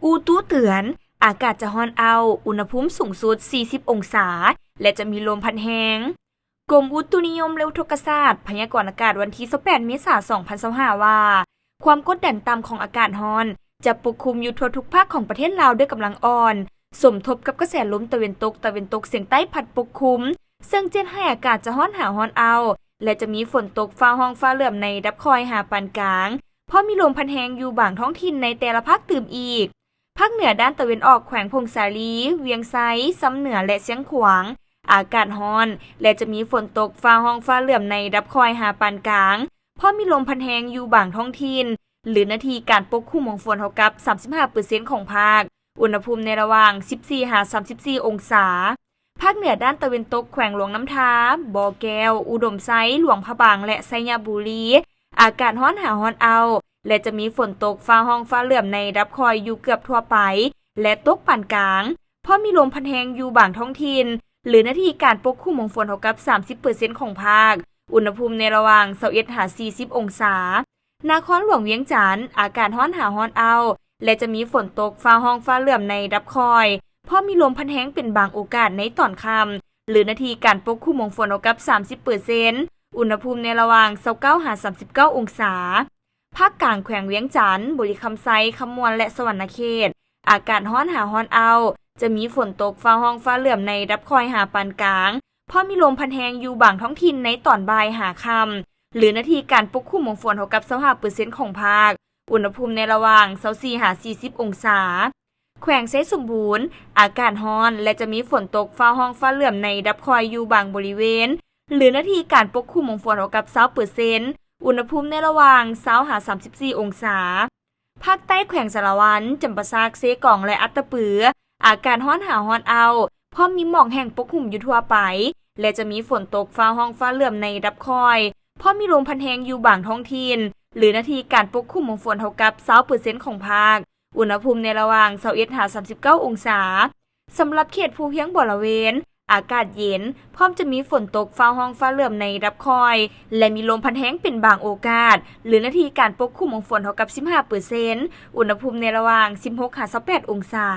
ອຸຕຸເຕືອນ, ອາກາດຈະຮ້ອນອ້າວ, ອຸນຫະພູມສູງສຸດສີ່ສິບອົງສາ ແລະ ຈະມີລົມພັດແຮງ. ກົມອຸຕຸນິຍົມ ແລະ ອຸທົກກະສາດ ພະຍາກອນອາກາດວັນທີຊາວແປດເມສາສອງພັນຊາວຫ້າວ່າ ຄວາມກົດດັນຕ່ຳຂອງອາກາດຮ້ອນ ຈະປົກຄຸມຢູ່ທົ່ວທຸກພາກຂອງປະເທດລາວດ້ວຍກຳລັງອ່ອນ, ສົມທົບກັບກະແສລົມຕາເວັນຕົກ, ຕາເວັນຕົກສຽງໃຕ້ພັດປົກຄຸມ, ເຊິ່ງຈະເຮັດໃຫ້ອາກາດຈະຮ້ອນຫາຮ້ອນອ້າວ ແລະ ຈະມີຝົນຕົກຟ້າຮ້ອງຟ້າເຫຼື້ອມໃນລະດັບຄ່ອຍຫາປານກາງ, ພ້ອມມີລົມພັດແຮງຢູ່ບາງທ້ອງຖິ່ນໃນແຕ່ລະພາກຕື່ມອີກ. ພາກເໜືອດ້ານຕາເວັນອອກ ແຂວງຜົ້ງສາລີ, ວຽງໄຊ, ຊຳເໜືອ ແລະ ຊຽງຂວາງ ອາກາດຮ້ອນ ແລະ ຈະມີຝົນຕົກຟ້າຮ້ອງຟ້າເຫຼື້ອມໃນລະດັບຄ່ອຍຫາປານກາງ, ພ້ອມມີລົມພັດແຮງຢູ່ບາງທ້ອງຖິ່ນ ຫຼື ເນື້ອທີ່ການປົກຄຸມຂອງຝົນເທົ່າກັບສາມສິບຫ້າເປີເຊັນຂອງພາກ, ອຸນຫະພູມໃນລະຫວ່າງສິບສີ່ຫາສາມສິບສີ່ອົງສາ. ພາກເໜືອດ້ານຕາເວັນຕົກ ແຂວງຫຼວງນ້ຳທາ, ບໍ່ແກ້ວ, ອຸດົມໄຊ, ຫຼວງພະບາງ ແລະ ໄຊຍະບູລີ ອາກາດຮ້ອນຫາຮ້ອນອ້າວ ແລະ ຈະມີຝົນຕົກຟ້າຮ້ອງຟ້າເຫຼື້ອມໃນລະດັບຄ່ອຍຢູ່ເກືອບທົ່ວໄປ ແລະ ຕົກປານກາງ, ພ້ອມມີລົມພັດແຮງຢູ່ບາງທ້ອງຖິ່ນ ຫຼື ເນື້ອທີ່ການປົກຄຸມຂອງຝົນເທົ່າກັບສາມສິບເປີເຊັນຂອງພາກ, ອຸນຫະພູມໃນລະຫວ່າງຊາວເອັດຫາສີ່ສິບອົງສາ. ນະຄອນຫຼວງວຽງຈັນ ອາກາດຮ້ອນຫາຮ້ອນອ້າວ ແລະ ຈະມີຝົນຕົກຟ້າຮ້ອງຟ້າເຫຼື້ອມໃນລະດັບຄ່ອຍ, ພ້ອມມີລົມພັດແຮງເປັນບາງໂອກາດໃນຕອນຄ່ຳ ຫຼື ເນື້ອທີ່ການປົກຄຸມຂອງຝົນເທົ່າກັບສາມສິບເປີເຊັນ, ອຸນຫະພູມໃນລະຫວ່າງຊາວເກົ້າຫາສາມສິບເກົ້າອົງສາ. ພາກກາງແຂວງວຽງຈັນ, ບໍລິຄຳໄຊ, ຄຳມ່ວນ ແລະ ສະຫວັນນະເຂດ ອາກາດຮ້ອນຫາຮ້ອນອ້າວ, ຈະມີຝົນຕົກຟ້າຮ້ອງຟ້າເຫຼື້ອມໃນລະດັບຄ່ອຍຫາປານກາງ, ພ້ອມມີລົມພັດແຮງຢູ່ບາງທ້ອງຖິ່ນໃນຕອນບ່າຍຫາຄ່ຳ ຫຼື ເນື້ອທີ່ການປົກຄຸມຂອງຝົນເທົ່າກັບຊາວຫ້າເປີເຊັນຂອງພາກ, ອຸນຫະພູມໃນລະຫວ່າງຊາວສີ່ຫາສີ່ສິບອົງສາ. ແຂວງໄຊສົມບູນ ອາກາດຮ້ອນ ແລະ ຈະມີຝົນຕົກຟ້າຮ້ອງຟ້າເຫຼື້ອມໃນລະດັບຄ່ອຍຢູ່ບາງບໍລິເວນ ຫຼື ເນື້ອທີ່ການປົກຄຸມຂອງຝົນເທົ່າກັບຊາວເປີເຊັນ, ອຸນຫະພູມໃນລະຫວ່າງຊາວຫາສາມສິບສີ່ອົງສາ. ພາກໃຕ້ແຂວງສາລະວັນ, ຈຳປາສັກ, ເຊກອງ ແລະ ອັດຕະປື ອາກາດຮ້ອນຫາຮ້ອນອ້າວ, ພ້ອມມີໝອກແຫ້ງປົກຫຸ້ມຢູ່ທົ່ວໄປ ແລະ ຈະມີຝົນຕົກຟ້າຮ້ອງຟ້າເຫຼື້ອມໃນລະດັບຄ່ອຍ, ພ້ອມມີລົມພັດແຮງຢູ່ບາງທ້ອງຖິ່ນ ຫຼື ເນື້ອທີ່ການປົກຄຸມຂອງຝົນເທົ່າກັບຊາວເປີເຊັນຂອງພາກ, ອຸນຫະພູມໃນລະຫວ່າງຊາວເອັດຫາສາມສິບເກົ້າອົງສາ. ສຳລັບເຂດພູພຽງບໍລະເວນ ອາກາດເຢັນ, ພ້ອມຈະມີຝົນຕົກຟ້າຮ້ອງຟ້າເຫຼື້ອມໃນລະດັບຄ່ອຍ ແລະ ມີລົມພັດແຮງເປັນບາງໂອກາດ ຫຼື ເນື້ອທີ່ການປົກຄຸມຂອງຝົນເທົ່າກັບສິບຫ້າເປີເຊັນ, ອຸນຫະພູມໃນລະຫວ່າງສິບຫົກຫາຊາວແປດອົງສາ.